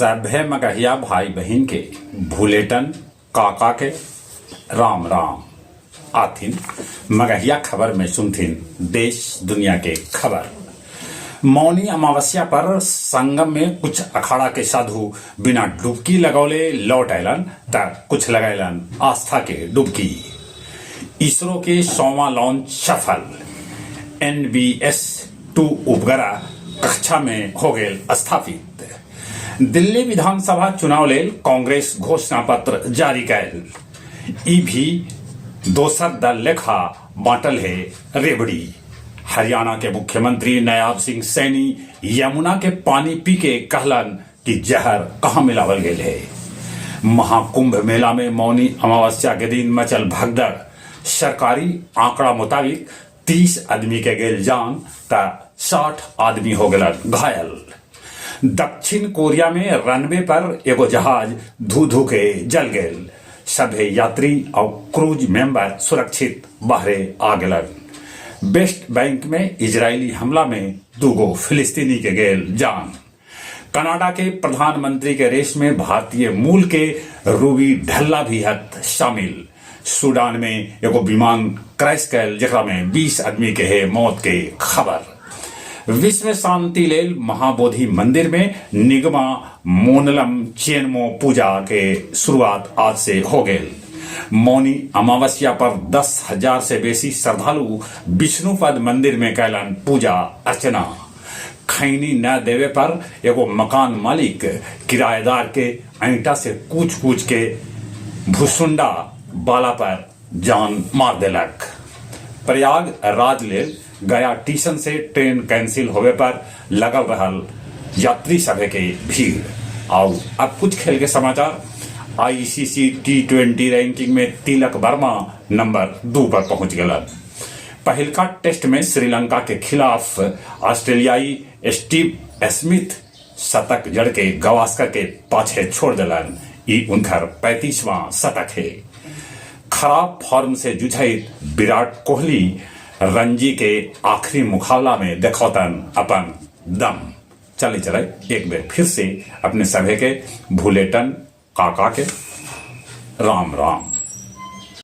सभे मगहिया भाई बहिन के भुलेटन काका के राम राम। आथिन मगहिया खबर में सुनथिन देश दुनिया के खबर। मौनी अमावस्या पर संगम में कुछ अखाड़ा के साधु बिना डुबकी लगौले लौट अयलन त कुछ लगैलन आस्था के डुबकी। इसरो के 100वां लॉन्च सफल। एनवीएस-2 उपग्रह कक्षा में हो गेल स्थापित। दिल्ली विधानसभा चुनाव लेल कांग्रेस घोषणा पत्र जारी कैल। ई भी दोसर दल लेखा बाँटल हे रेवड़ी। हरियाणा के मुख्यमंत्री नायब सिंह सैनी यमुना के पानी पीके कहलन कि जहर कहाँ मिलावल गेल हे। महाकुंभ मेला में मौनी अमावस्या के दिन मचल भगदड़। सरकारी आंकड़ा मुताबिक 30 आदमी के गेल जान त 60 आदमी हो गेलन घायल। दक्षिण कोरिया में रनवे पर एगो जहाज धू-धू के जल गेल। सभे यात्री आउ क्रूज मेंबर सुरक्षित बाहरे आ गेलन। वेस्ट बैंक में इजरायली हमला में दूगो फिलिस्तीनी के गेल जान। कनाडा के प्रधानमंत्री के रेस में भारतीय मूल के रूबी ढल्ला भी हथ शामिल। सूडान में एगो विमान क्रैश कैल जेकरा में 20 आदमी के हे मौत के खबर। विश्व शांति लेल महाबोधि मंदिर में निगमा मोनलम चेनमो पूजा के शुरुआत आज से हो गेल। मौनी अमावस्या पर 10,000 से बेसी श्रद्धालु विष्णुपद मंदिर में कैलन पूजा अर्चना। खैनी न देवे पर एगो मकान मालिक किराएदार के ऐंटा से कूच-कूच के भुसुंडा बाला पर जान मार देलक। प्रयाग राज लेल गया टीसन से ट्रेन कैंसिल होवे पर लगल रहल यात्री सभे के भीड़। आउ अब कुछ खेल के समाचार। आईसीसी टी-ट्वेंटी रैंकिंग में तिलक वर्मा नंबर 2 पर पहुंच गेलन। पहिलका टेस्ट में श्रीलंका के खिलाफ ऑस्ट्रेलियाई स्टीव स्मिथ शतक जड़ के गावस्कर के पाछे छोड़ देलन। ई उनकर 35वां शतक हे। खराब फॉर्म से जूझइत विराट कोहली रणजी के आखिरी मुकाबला में देखौतन अपन दम। चले चले एक बेर फिर से अपने सभे के भुलेटन काका के राम राम।